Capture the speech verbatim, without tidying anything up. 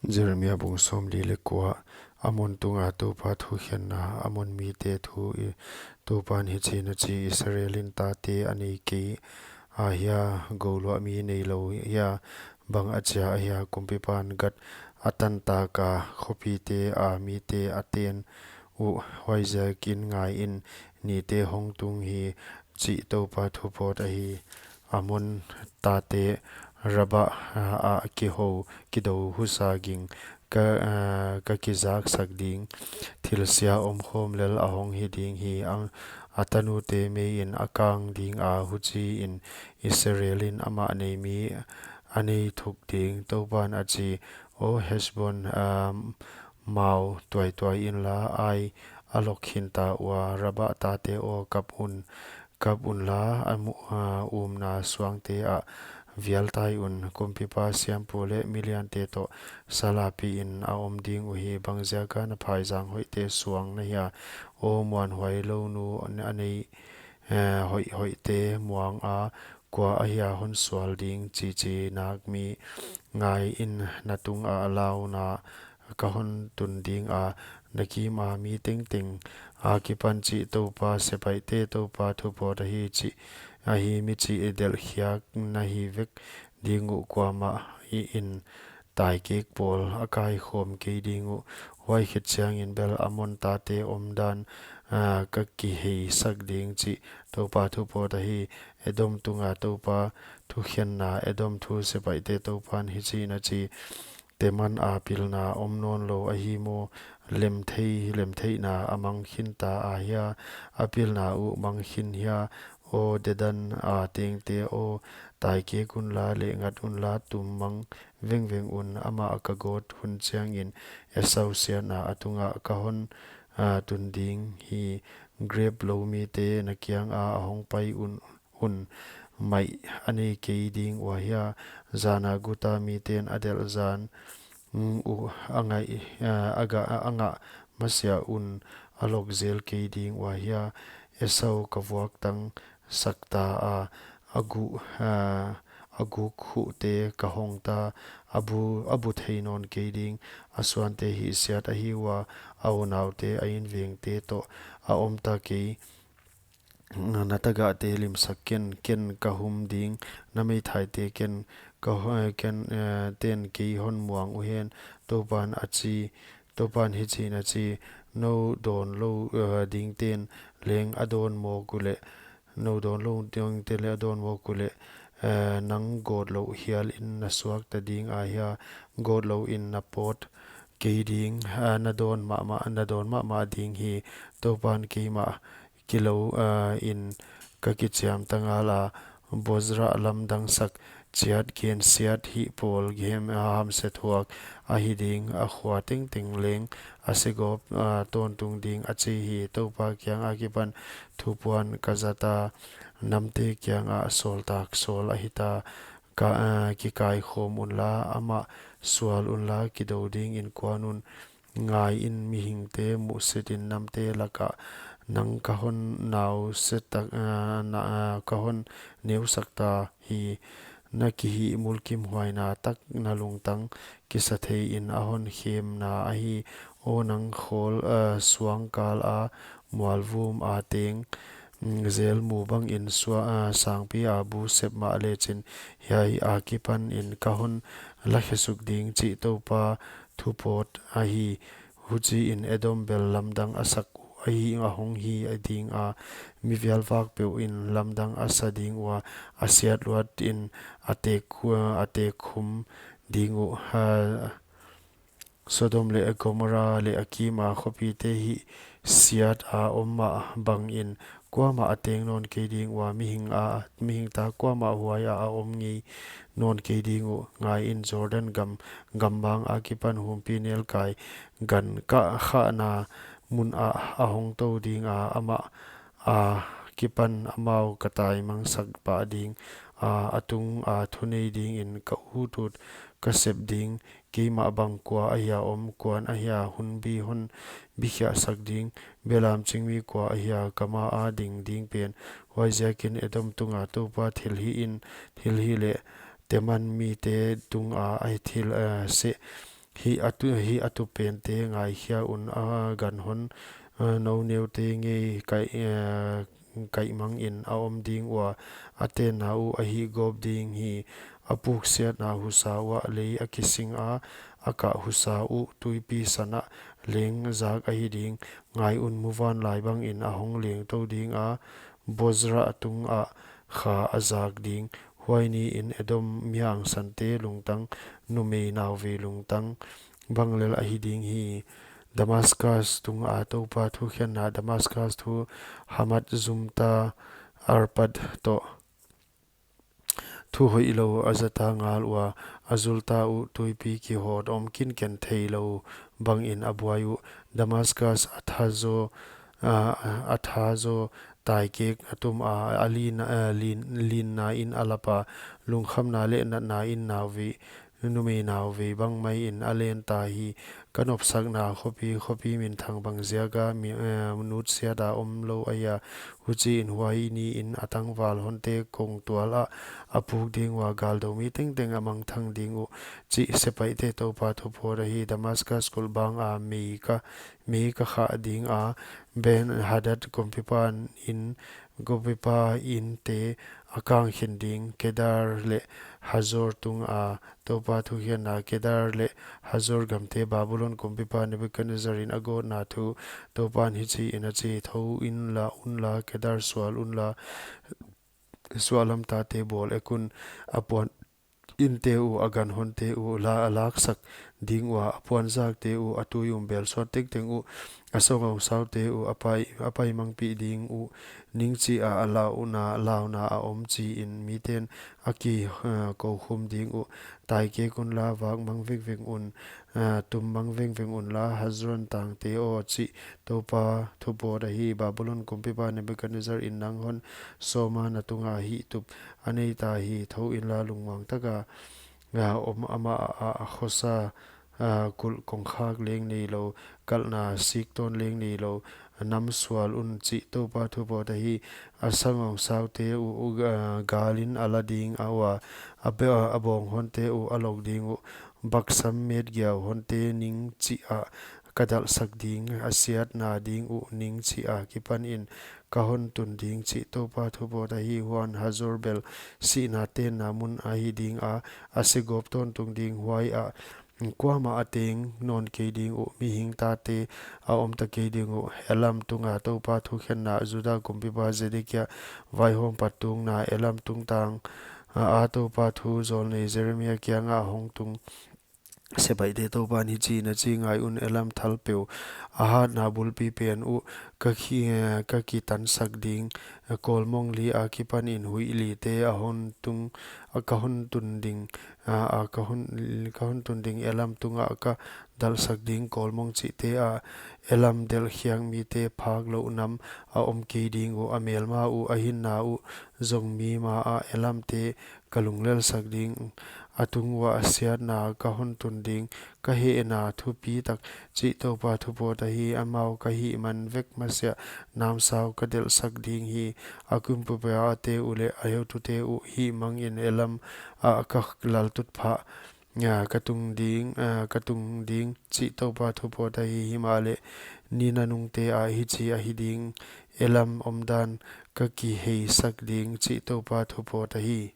Jeremia bung sawmli leh kua. Amon tunga Toupa thukhenna. Amon mite thu. I, Toupan hichiin a chi: Israel in tate a nei kei ahia, gouluah mi neilou hia, bang achia ahia, kumpipan Gath a tan taka khopite a mite a ten uh, huaiziakin ngaiin, nite hong tung hi, chih Toupa thupawt ahi. Amon tate Rabah, ah, ah, kihou, kidou husa ging, ka, ah, ka kizaksak ding. Thilsia omkhawm lel a hong hi ding hi. A, a tanute meiin a kang dinga, huchiin Israel in amah nei mi a nei thuk ding. Toupan a chi: Aw Heshbon, ah, mau tuaituai inla, Ai a lok khinta ua. Rabah tate aw, kap un, kap unla, a mu-, a umna suangte ah vial tai un. Kumpipa siampu leh miliante toh sal a piin a om ding uhi. Bangziaka na phaizang hoihte suang na hia, aw muanhuai lounu a nei, eh, hoihhoihte muanga? Kua ahia hon sual ding, chichi nak mi? Ngaiin, na tunga launa ka hon tun dinga, na kima mi tengteng akipan, chih Toupa, sepaihte Toupa thupawt ahi, chih ahi. Michih delhkhiak na hi vek ding uh, kuamah in taikek pawl a kaikhawm kei ding uh. Huai khit chiangin bel Amon tate omdan, ah, ka kiheisak ding, chih Toupa thupawt ahi. Edom tunga Toupa thukhenna. Edom thu. Sepaihte Toupan hichiin a chi: Teman a pilna om nawnlou ahi maw? Lemthei, lemtheihna a mang khinta ahia, a pilna uh mang khin hia? Aw Dedan a tengte aw, taikek unla, lehngat unla, tum mang vengveng un. Amah ka gawt hun chiangin Esau siatna a tunga ka hon, ah, tun ding hi. Grep lou mite na kianga a hong pai un, un maih a nei kei ding ua hia? Zana guta miten a delh zan, mm, uh a ngah, ah, a ga, a ngah masiah un a lok zel kei ding ua hia? Esau ka vuaktang sakta a, a gu, ah, a guk khuhte ka hongta, a bu, a bu thei nawn kei ding. A suante hihsiat ahi ua, a unaute, a invengte toh a omta kei. Na tagahte limsak ken, ken ka hum ding, na meithaite ken ka ho-, eh, ken, eh, ten kei hon muang uhen, Toupan a chi. Toupan hichiin a chi: Nou dawn lou, eh, dingten leng a dawn mawk uleh, nou dawn lou dingten leng a dawn mawk uleh, eh, nang gawt louh hialin na suakta ding ahia? Gawt louin na pawt kei ding, ah, na dawn mahmah, na dawn mahmah ding hi. Toupan keimah kilou, ah, in ka kichiamta ngala, Bozrah lamdang sak chiat, gensiat hih pawl gem, ah, hamse thuak ahi ding. A khua tengteng leng a segawp, ah, tawntung ding, a chi hi. Toupa kiang akipan thupuan ka zata, namte kianga sawltak sawl a hita. Ka, ah, kikaikhawm unla, amah sual unla, kidou dingin kuan un. Ngaiin, mihingte muhsitin namte laka nang ka hon nausetak, ah, na, ah, ka hon neusakta hi. Na kihihmulkimhuaina tak, na lungtang kisatheiin a honkhemna ahi. Aw nang khawl, ah, suangkala mualvum a teng, mm, zel mu bangin sua-, ah, sangpi a bu sep mah lechin, hiai akipanin ka hon lakhesuk ding, chih Toupa thupawt ahi. Huchiin Edom bel lamdang a sak ahi, a hong hi dinga, mi vialvak peuhin lamdang a sa ding ua, a siatluatin a tek, a tekkhum ding uh. Ah, Sodom leh Gomorrah leh a kima khopite hihsiat a om mah bangin kuamah a teng nawn kei ding ua, mihing a, mihing ta kuamah huaia a om ngei nawn kei ding uh. Ngaiin, Jordan gam, gammang akipan humpinelkai gan ka khahna munah a hong tou dinga, amah akipan amau ka taimangsak pah ding, a, a tunga thunei dingin ka utut ka sep ding. Keimah bang kua ahia om, kuan ahia hunbi hon bikhiahsak ding? Belam chingmi kua ahia ka maa ding ding pen? Huaiziakin Edom tunga Toupa thilhihin, thilhih leh Teman mite tunga a thil, eh, seh Hih a tu, hih a tupente ngaikhia un, a ganhon, eh, nou neute ngei kaih, eh, kaihmangin a om ding ua, a tenna uh a hihgawp ding hi. A puksiatna husa uah lei a kising a, a kah husa uh tuipi san ah leng zak ahi ding. Ngai un, muvanlai bangin a hong lengtou ding a, Bozra tungah kha a zak ding. Huai niin Edom mi hangsante lungtang, numei nauvei lungtang bang lel ahi ding hi. Damascus tunga Toupa thukhenna. Damascus thu Hamat, Zumta, Arpad toh thu hoihlou a zata ngal ua, a zulta uh tuipi kihawt om kinken theilou bangin a buai uh. Damascus a thazaw, a, a thazaw taikek a tum a, a lin, a lin, linna in a lap a, lungkhamna leh natna in nauvei, numei nauvei bang maiin a len ta hi. Ka nopsakna khopi, khopi minthang bang ziaka mi, eh, nutsiata omlou ahia? Huchiin huai niin a tangval honte kongtual ah a puk ding ua, galdou mi tengteng a mangthang ding uh, chih sepaihte Toupa thu pawt ahi. Damascus kulhbang a mei ka, mei ka khah ding a, Ben-hadad kumpipa in, kumpipa inte a kang khin ding. Kedar leh Hazor tunga Toupa thukhenna. Kedar leh Hazor gamte Babulon kumpipa Nebukadnezzar in a gawtna thu. Toupan hichiin a chi: Thou inla, unla, Kedar sual unla, suahlam tate bawl ek un. A puan inte uh a ganhonte uh la a laksak ding ua, a puanzakte uh, a tuiumbel suat tengteng uh, a sangawngsaute uh, a pai, a paimangpih ding uh, ning chiha a launa, launa a om chiin miten a ki, eh, koukhum ding uh. Taikek unla, vakmang vengveng un, eh, tummang vengveng unla, Hazor tangte aw, chih Toupa thu pawt ahi. Babulon kumpipa Nebukadnezzar in nang hon sawma na tunga hihtup a nei ta hi. Thou inla, lungmuang taka, a, om amah a, a khosa, a, kulh kongkhak leng neilou, kalhna siktawn leng neilou, nam sual un, chih Toupa thu pawt ahi. A sangawngsaute uh, uh, a, galin a la ding a ua, a be-, a bawnghonte uh a lok ding uh, baksam metgiau honte ning chiha ka dalhsak ding, a siatna ding uh ning chiha kipanin ka hon tun ding, chih Toupa thu pawt ahi. Huan Hazor bel sihna tenna mun ahi ding a, a segawp tawntung ding. Huaiah kuamah a teng nawn kei ding uh, mihing tate a om ta kei ding uh. Elam tunga Toupa thukhenna. Juda kumpipa Zedekia vaihawmpat tungna. Elam tungtang a, a Toupa thu zawlnei Jeremia kiangah hong tung. Sepaihte Toupan hichiin a chi: Ngai un, Elam thalpeu, a hatna bulpi pen uh ka ki, ka kitansak ding. Kawlmong li a kipanin huih lite a hon tung, a ka hon tun ding, a, a ka hon, ka hon tun ding. Elam tungah ka dalhsak ding kawlmong chihte a, Elam delhkhiak mite phaklouh nam a om kei ding uh. A melma uh, a hinna uh zong mi maah Elamte ka lunglelsak ding. A tung uah a siatna ka hon tun ding, ka hehna thupitak, chih Toupa thu pawt ahi. Amau ka hihman vek masiah namsau ka delhsak ding hi. A kumpipa te uh leh a heutute uh hihmangin Elam ah ka laltutphah, a, ka tung ding, a, ka tung ding, chih Toupa thu pawt ahi. Himahleh ni nanungte ah hichi ahi ding, Elam omdan ka kiheisak ding, chih Toupa thu pawt ahi.